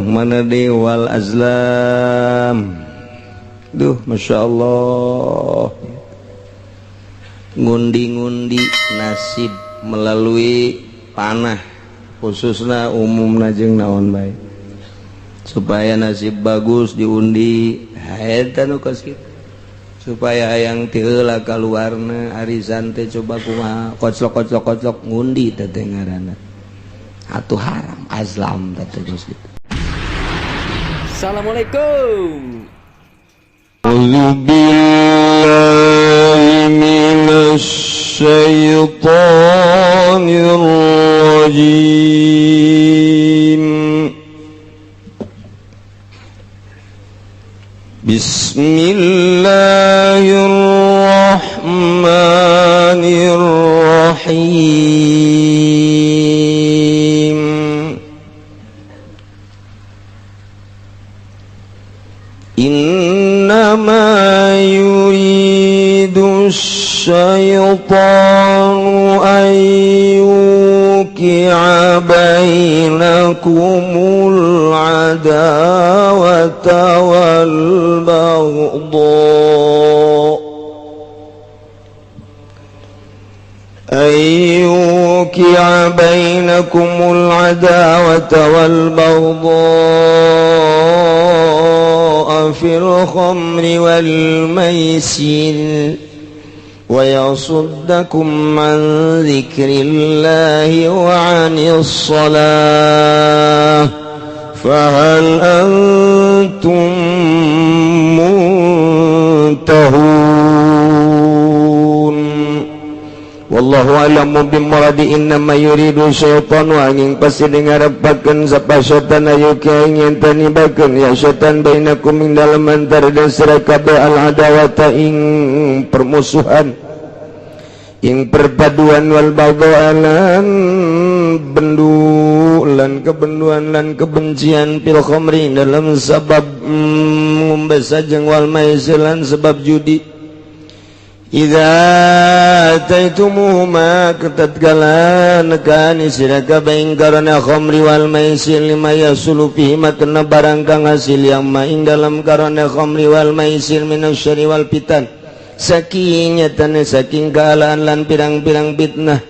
Mana deui wal azlam. Duh, Masya Allah, ngundi-ngundi nasib melalui panah, khususnya umum jeung naon bae supaya nasib bagus diundi eta nu kos kitu supaya hayang ti heula kaluarna arisan teh coba kumaha koclok koclok koclok ngundi teh teh ngaranna atuh haram azlam teh teh kos kitu. Assalamualaikum. أعوذ بالله من الشيطان الرجيم. بسم الله الرحمن الرحيم. إنما يريد الشيطان أن يوقع بينكم العداوة والبغضاء أن يوقع بينكم العداوة والبغضاء في الخمر والميسر ويصدكم عن ذكر الله وعن الصلاة فهل أنتم منتهون. Wallahu a'lamu bimuradi. Innama yuridu syaitanu angin pasti dengarepakeun sapa syaitan ayu ing tanibakeun ya syaitan bainakum ing dalem antara sira kabeh al adawata ing permusuhan ing perpaduan wal baghdha lan bendu lan kebenduan lan kebencian fil khamri dalam sabab ngombe sajeng wal maisir lan sebab judi. Idza ataitumuhuma tatkala nekani sira kabeh ing karana khamri wal maisir lima yasulu fihi makna barang kang hasil yang ma ing dalam karana khamri wal maisir minasyari wal fitan saking nyatane saking kaalaan lan pirang-pirang fitnah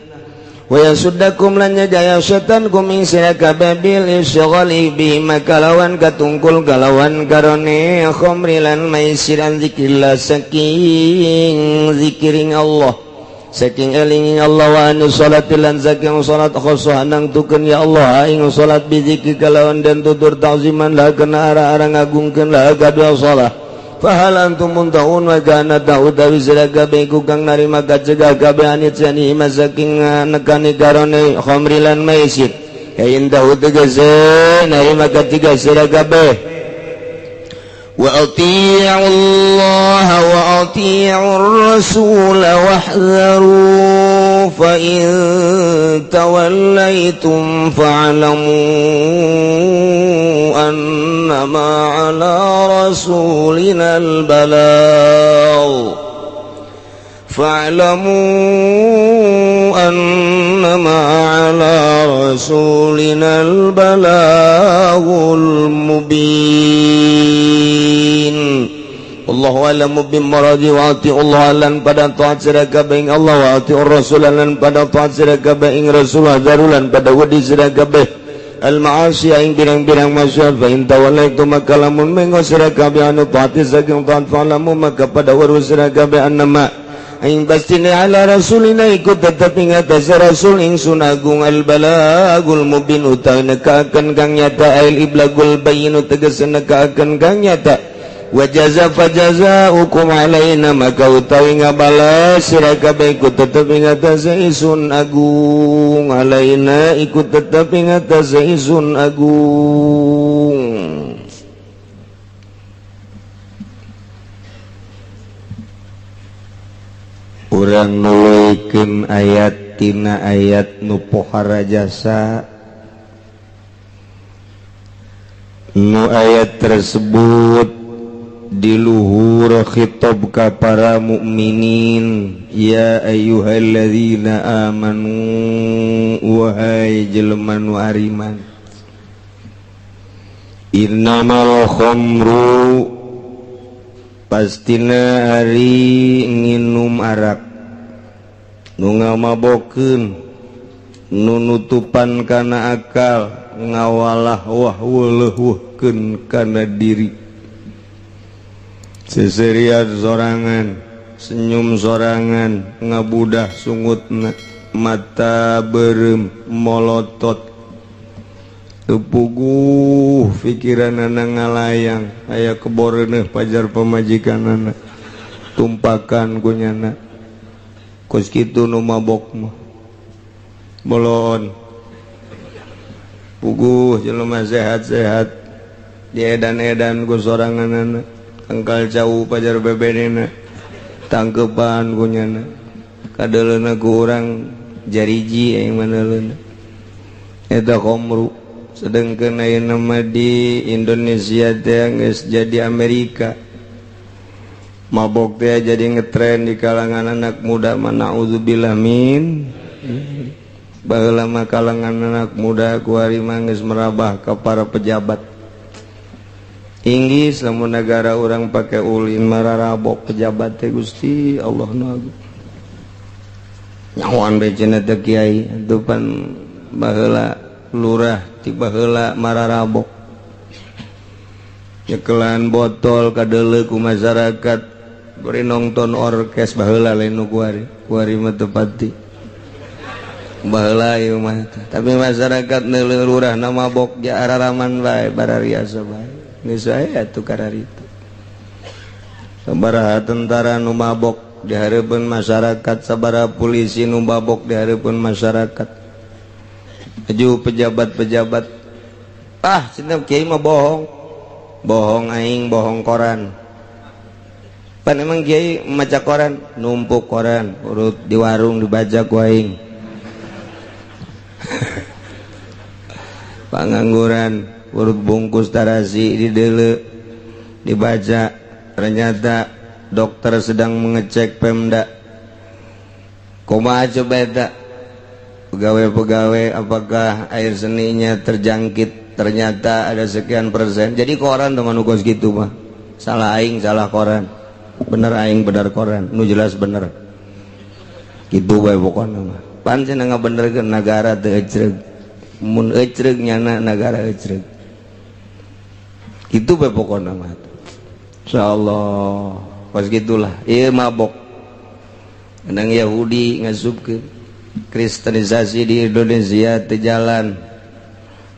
wa yasuddakum lan nyegaya setan kum ing sira kabeh bil isghali bi makalawan katungkul kalawan karone khamri lan maisir an zikrillah saking zikiring Allah saking eling Allah wa anu salat lan saking salat khosoh nang tukeun ya Allah ing salat bi zikri kalawan dan tutur ta'ziman la kana ara-ara ngagungkeun la kadua salat fahal antum muntahun wa kana ta'udawi sira kabeh ku kang narima kacegah kabeh anit sani saking nekani karone khamri lan maisir kain tahu tegese narima kacegah sira kabeh. Wa ati'u Allah wa ati'u ar-rasul wahdharu fa in tawallaytum fa'lamu annama 'ala rasulina al-balagh fa'lamu annama 'ala rasulina al-balaghul mubin. Wallahu a'lamu bimuradi. Wa ati'u Allah lan pada taat sira kabeh ing Allah wa ati'ur rasul lan pada taat sira kabeh ing rasul darulan pada wedi sira kabeh al ma'asi ing pirang-pirang maksiat fa in tawallaitum maka lamun mengo sira kabeh anu taat saking taat fa'lamu maka pada weruh sira kabeh annama ing pastine ala rasulina ikut tetep ing atas rasul ingsun agung al balagul mubin utawi nekaken kang nyata al iblagul bayinu tegese nekaken kang nyata wa jaza fa jazaukum alaina maka utawi ngabales sira kabeh ikut tetep ing atas ingsun agung alaina ikut tetep ing atas ingsun agung. Urang nuluykeun ayat tina ayat nu pohara jasa nu ayat tersebut di luhur khitab ka para mukminin ya ayyuhalladzina amanu wahai jelema nu ariman Innamal khamru pastina ari nginum arak nu ngamabokeun nu nutupan kana akal ngawalah wah weuleuhkeun kana diri seserian sorangan senyum sorangan ngabudah sungutna mata berem molotot tepuguh pikiranana ngalayang aya keboreuneuh pajar pamajikanana tumpakan ku nyana kos kitu nu mabok mah bolon puguh jelema sehat-sehat diedan-edan ku soranganana tangkal cau pajar bebenena tangkepan ku nyana kadeleuna ku urang jariji aing maneleuna eta khamru. Sedangkan ayeuna mah di Indonesia teh geus jadi Amerika. Mabok teh jadi ngetren di kalangan anak muda mah naudzubillah min. Baheula mah kalangan anak muda kuari mah geus merabah ka para pejabat. Inggris lamun negara urang pake ulin mararabok pejabat teh Gusti Allah nu agung. Nyahoan bae cenah teh kiai atuh pan baheula lurah tiba heula mararabok nyekelan botol kadeuleu ku masyarakat bari nonton orkes baheula lain nu kuari kuari mah teu pati baheula ieu mah tapi masyarakat neuleuh lurahna mabok ja araraman bae barariasa bae geus aya atuh kararitu sabaraha tentara nu mabok di hareupeun masyarakat sabaraha polisi nu mabok di hareupeun masyarakat aju pejabat-pejabat ah cenah kiai mah bohong bohong aing bohong koran pan emang kiai maca koran numpuk koran urut di warung dibaca ku aing pangangguran urut bungkus tarasi di deuleu dibaca ternyata dokter sedang mengecek Pemda kumaha coba eta pegawai-pegawai apakah air seninya terjangkit ternyata ada sekian persen jadi koran teman ukos gitu mah salah aing salah koran bener aing bener koran nu jelas bener gitu bae pokona mah pan cenah ngabenerkeun nagara teu ecreug mun ecreug nyana nagara ecreug kitu bae pokona mah insyaallah pas gitulah ieu mabok endang Yahudi ngasupkeun Kristenisasi di Indonesia teu jalan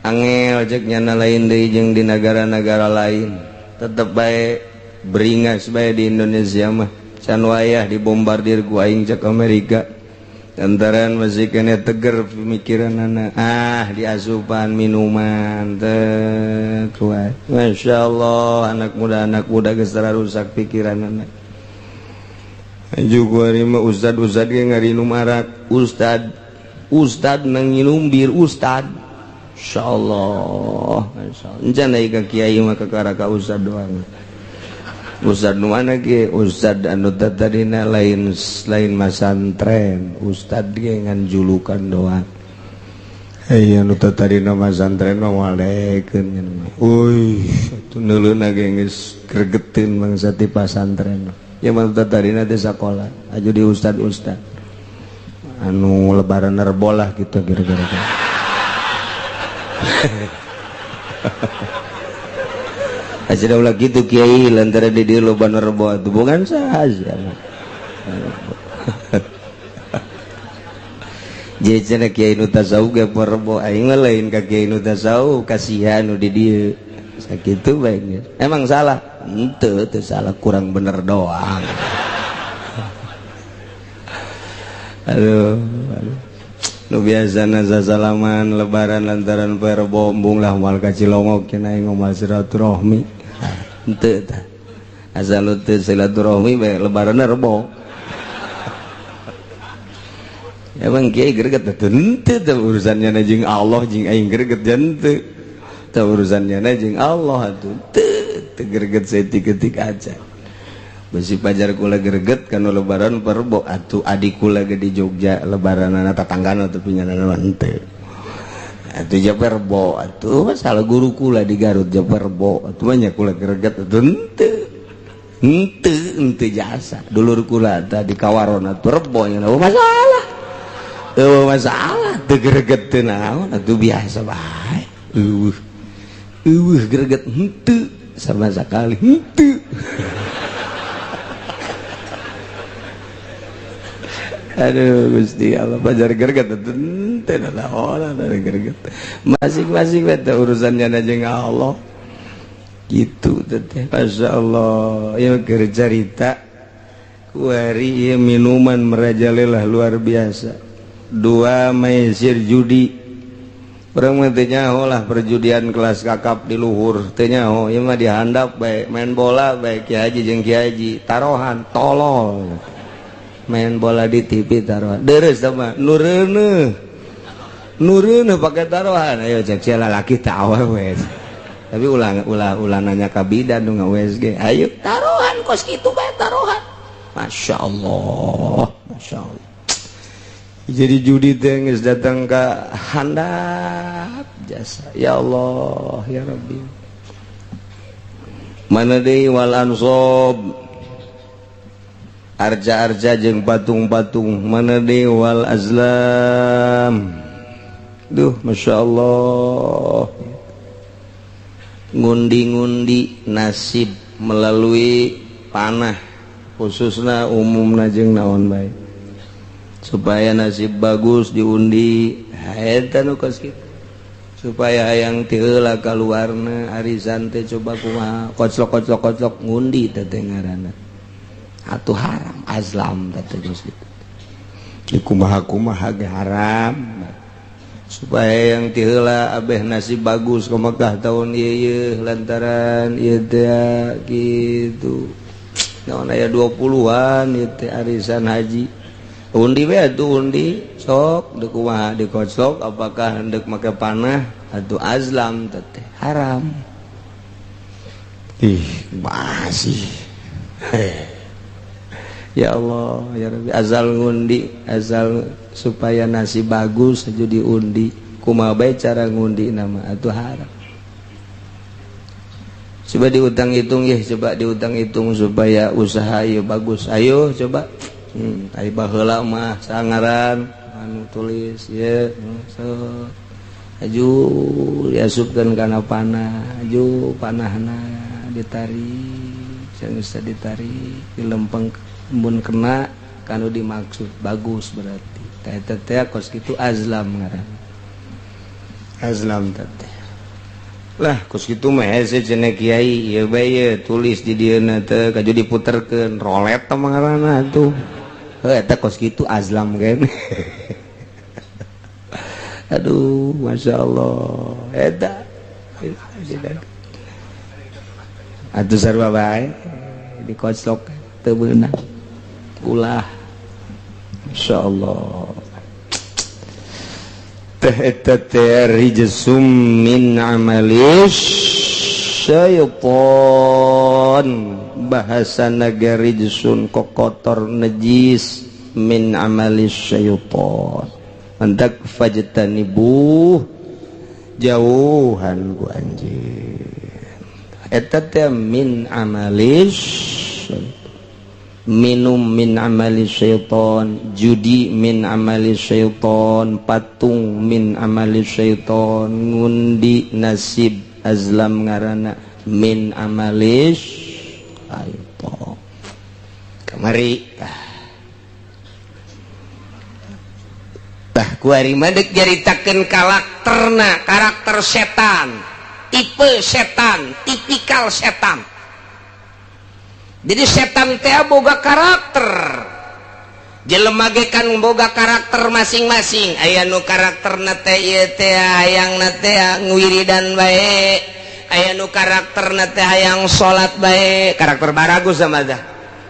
angel cek nyana lain deui jeung di negara-negara lain tetep bae beringas bae di Indonesia mah can wayah dibombardir ku aing cek Amerika lantaran masih kena teger pemikiranana ah diasupan minuman teh kuat Masya Allah anak muda geus rusak pikiranana juga mah ustad-ustad ge ngarinum arak ustad ustad nang nginum bir ustad insyaallah insyaallah encan deui ka kiai mah kakara ka ustad doang ustad nu mana ge ustad anu tadina lain lain masantren ustad ge ngan julukan doang hei anu tadina masantren mah walekeun euy atuh neuleuna ge geus gregeteun bangsa ti pasantren ya mah tadina teh sakola aju di ustad-ustad anu lebaran nerbolah gitu kira-kira. Aja ulah gitu kiai lantaran di dieu loba nerbo atuh bukan saha sia mah. Jadi cenah kiai nu tasawuf ge rebo aing mah lain ka kiai nu tasawuf kasihan nu di dieu. Sakitu bae geus. Emang salah? Henteu, teu salah kurang bener doang. Aduh, aduh. Nu biasana sasalaman lebaran lantaran poe Rebo embung lah moal ka Cilongok cenah aing moal silaturahmi. Henteu tah. Asal nu teu silaturahmi bae lebaranna Rebo. Emang kiai greget teh henteu teh urusannya na jeung Allah jeung aing greget henteu. Teh urusannya na jeung Allah atuh teu teu greget saeutik-eutik aja. Besi pajar kula greget kana lebaran perbo atuh adik kula ge di Jogja lebaranana tatanggana teu pinyanana mah henteu. Atuh japer bo atuh masalah guru kula di Garut japer bo atuh banyak kula greget atuh henteu henteu henteu jasa dulur kula tah di Kawaron atuh rebo nya masalah eueuh masalah teu greget teu naon atuh biasa bae eueuh eueuh greget henteu sama sekali henteu. Aduh Gusti Allah pajar greget teu naon greget masing-masing eta urusannya jeung Allah gitu teh. Masya Allah ieu keur carita kuari ieu minuman merajalela luar biasa dua maisir judi urang mah teu nyaho lah perjudian kelas kakap di luhur teu nyaho ieu mah dihandap bae main bola bae ki haji jeung ki haji tarohan tolol main bola di TV taruhan deres sama nureuneuh nureuneuh pakai taruhan ayo cek sia lalaki teh awewe tapi ulah ulah ulah nanya ka bidan nu nga-USG ayo taruhan kos kitu bae taruhan. Masya Allah, Masya Allah. Jadi judi teh geus datang ka handap jasa ya Allah ya Rabbi mana deui wal ansob arca-arca jeung patung-patung mana deui wal azlam duh Masya Allah ngundi-ngundi nasib melalui panah khususna umumna jeung naon bae supaya nasib bagus diundi eta nu kos kitu supaya hayang ti heula kaluarna arisan teh coba kumaha koclok-koclok-koclok ngundi teh ngaranna atuh haram azlam teh geus kitu di kumaha-kumaha ge haram supaya yang ti heula abeh nasib bagus ke Mekah tahun ieu lantaran ieu teh kitu naon aya 20-an ieu teh arisan haji undi we atuh undi sok deuk kumaha dikoclok apakah hendak make panah atau azlam teh haram ih masih ya Allah ya Rabbi azal ngundi azal supaya nasib bagus aja diundi kumaha bae cara ngundi nama atuh haram coba diutang hitung ya coba diutang hitung supaya usaha ieu bagus ayo coba ai baheula mah sangaran anu tulis ye so aju diasupkeun kana panah aju panahna ditarik geus ditarik dilempeng mun kena kanu dimaksud bagus berarti teh teh kos kitu azlam ngaranna azlam teh lah kos kitu mah hese cenah kiai ieu bae ye tulis di dieuna teh kaju diputerkeun rolet teh ngaranna atuh heuh eta kos kitu azlam gen. Aduh Masya Allah eta atuh sarua bae dikoclok teu beunang ulah Masya Allah teh eta teh rijsum min amalis syaitan bahasa naga rijsun kokotor najis min amalis syaitan antak fajtanibu jauhan ku anjeun eta teh min amalis minum min amali syaitan judi min amali syaitan patung min amali syaitan ngundi nasib azlam ngaranna min amali syaitan kamari tah kuari mah deuk nyaritakeun karakterna karakter setan tipe setan tipikal setan. Jadi setan teh boga karakter jelema ge kan boga karakter masing-masing aya nu karakterna teh ieu teh hayangna teh ngwiridan bae aya nu karakterna teh hayang salat bae karakter baragus sama dah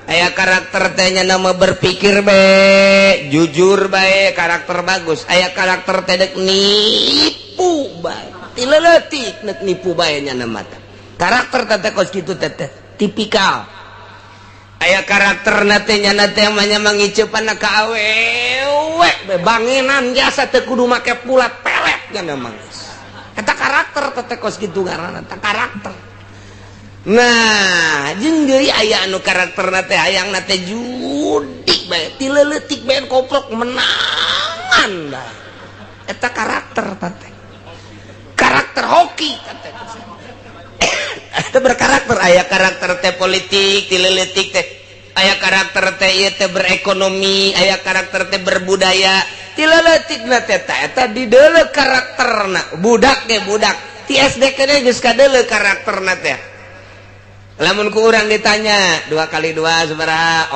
aya karakter teh nya nama berpikir bae jujur bae karakter bagus aya karakter teh deuk nipu bae ti leutik deuk nipu bae nya nama teh karakter teh kos kitu teh tipikal aya karakter teh nya teh mah mangiceupan ka awewe banginan jasa teu kudu make pulat pelet nya mah. Eta karakter teh kos kitu ngaranna, eta karakter. Nah, jeung deui aya anu karakterna teh hayangna teh judi bae, ti leutik bae koprok menangan bae. Eta karakter teh. Karakter hoki teh. Eta berkarakter, aya karakter teh politik ti leutik teh. Aya karakter teh ieu teh berekonomi, aya karakter teh berbudaya. Ti leutikna teh eta dideuleu karakterna. Budak ge budak ti SD keneh geus kadeuleu karakterna teh. Lamun ku urang ditanya 2 kali 2 sabaraha?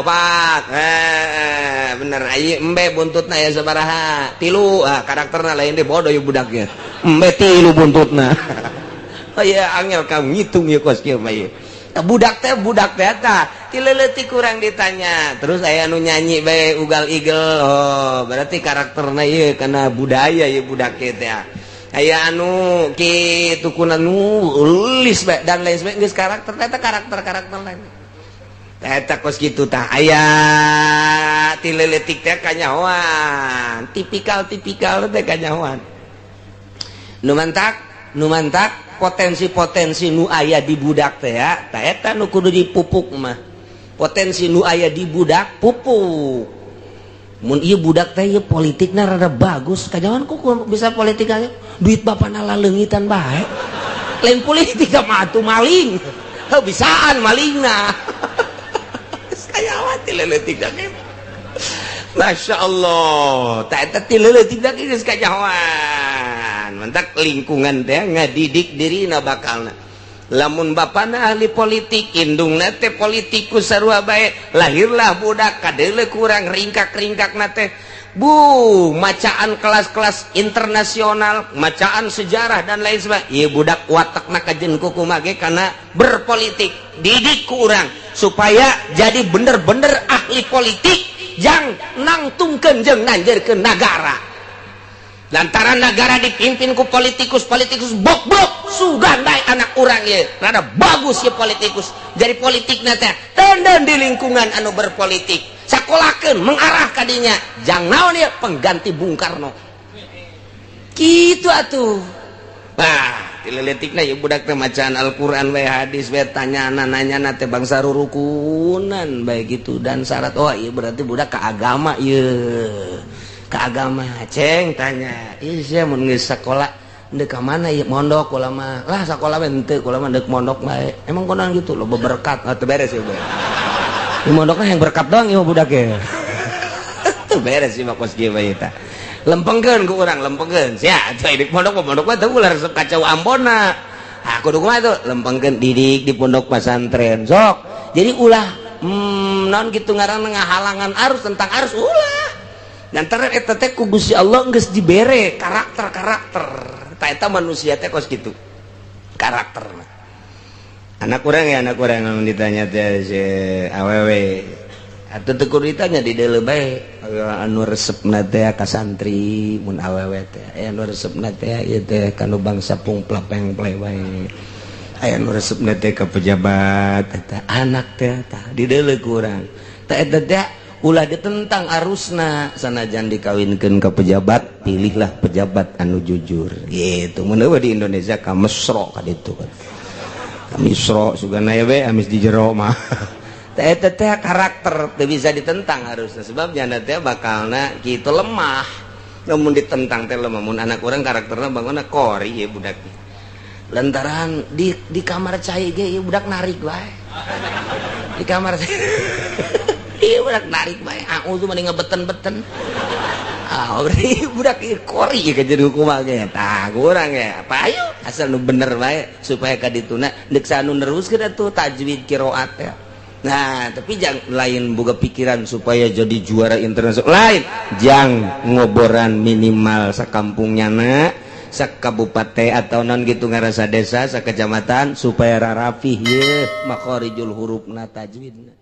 4. Bener ieu embe buntutna ya sabaraha? 3. Ah, karakterna lain deh, bodoh ieu budaknya. Embe 3 buntutna. Oh iya, angel kamu ngitung ieu kos kieu mah ieu. Budak teh eta ti leutik kurang ditanya. Terus aya nu nyanyi bae ugal igel. Oh, berarti karakterna ieu kana budaya ieu budak teh. Aya anu kitu kuna nulis bae dan lain sebagainya, geus karakter eta, karakter-karakter lain. Eta kos kitu tah aya ti leutik teh kanyahoan, tipikal-tipikal teh kanyahoan. Nu mantak potensi-potensi nu aya di budak teh ya, tah eta nu kudu dipupuk mah. Potensi nu aya di budak pupuk. Mun ieu budak teh ieu politikna rada bagus, kajawan kok bisa politik aja? Duit bapana laleungitan bae. Lain politik mah atuh maling. Heuh, bisaan malingna. Kayawan ti leutik teh. Masya Allah, tah eta ti leutik teh geus kanyahoan. Mantak lingkungan teh ngadidik dirina bakalna. Lamun bapana ahli politik, indungna teh politikus sarua bae, lahirlah budak kadeuleu kurang ringkak-ringkakna teh. Bu, macaan kelas-kelas internasional, macaan sejarah dan lain sebagainya. Ieu budak watakna kajen kumaha ge kana berpolitik. Didik ku urang supaya jadi bener-bener ahli politik jang nangtungkeun jeung nanjeurkeun nagara. Lantaran negara dipimpin ku politikus-politikus bok-bok, sugan bae anak urang ieu rada bagus ye politikus. Jadi politikna teh tenden di lingkungan anu berpolitik, sakolakeun mengarah ka dinya jang naon ieu pengganti Bung Karno kitu atuh. Nah, ti leutikna ieu budak teh macaan Al-Qur'an bae, hadis bae, tanyana nanyana teh bangsa rurukunan bae gitu dan syarat. Oh ieu berarti budak ka agama ieu. Ke agama ceng tanya, ih sia mun geus sakola deuk ka mana ieu? Mondok kula mah. Lah, sakola we henteu, kula mah deuk mondok bae. Emang konan gitu loba berkat atuh, beres ieu bae. Di mondokna yang berkat doang ieu budak ge. Teu beres ieu mah kos kieu bae tah. Lempengkeun ku urang, lempengkeun sia atuh di pondok mah, pondok mah teu ulah resep kacau Ambonna. Ah, kudu kumaha tuh? Lempengkeun, didik di pondok pesantren sok. Jadi ulah naon kitu ngaranna, ngahalangan arus, tentang arus ulah. Lantaran eta teh ku Gusti Allah geus dibere karakter-karakter. Tah, eta manusia teh kos kitu karakterna. Anak urang ya, anak urang lamun ditanya teh si awewe atuh teu kudu ditanya, dideuleu bae. Anu resepna teh ka santri mun awewe teh, aya anu resepna teh ieu teh kanu bangsa pungplak pengple bae, aya anu resepna teh ka pejabat. Eta anak teh tah dideuleu ku urang. Tah, eta teh ulah ditentang arusna. Sanajan dikawinkeun ke pejabat, pilihlah pejabat anu jujur gitu. Mun di Indonesia ka mesro ka ditu kan, ka misro sugana we amis di jero mah. Teh eta teh karakter teu bisa ditentang harusnya, sebab janda teh bakalna kitu lemah. Namun ditentang teh lemah. Mun anak urang karakterna bangunna kori ya budak, lantaran di kamar cai ge ieu budak narik bae. Di kamar iya budak narik bae, auzu mending ngebeten-beten. Ah, berarti budak ieu kori ka jadi hukum ge. Tah, kurang ya apa, ayo asal nu bener bae supaya ka dituna deuk anu neruskeun atuh tajwid, qiraat ya. Nah, tapi jangan lain boga pikiran supaya jadi juara internasional lain, jang ngoboran minimal sakampungnya na, sakabupaten atau non gitu ngarasa desa, sakecamatan, supaya rarapih ye makhorijul hurufna, tajwidna.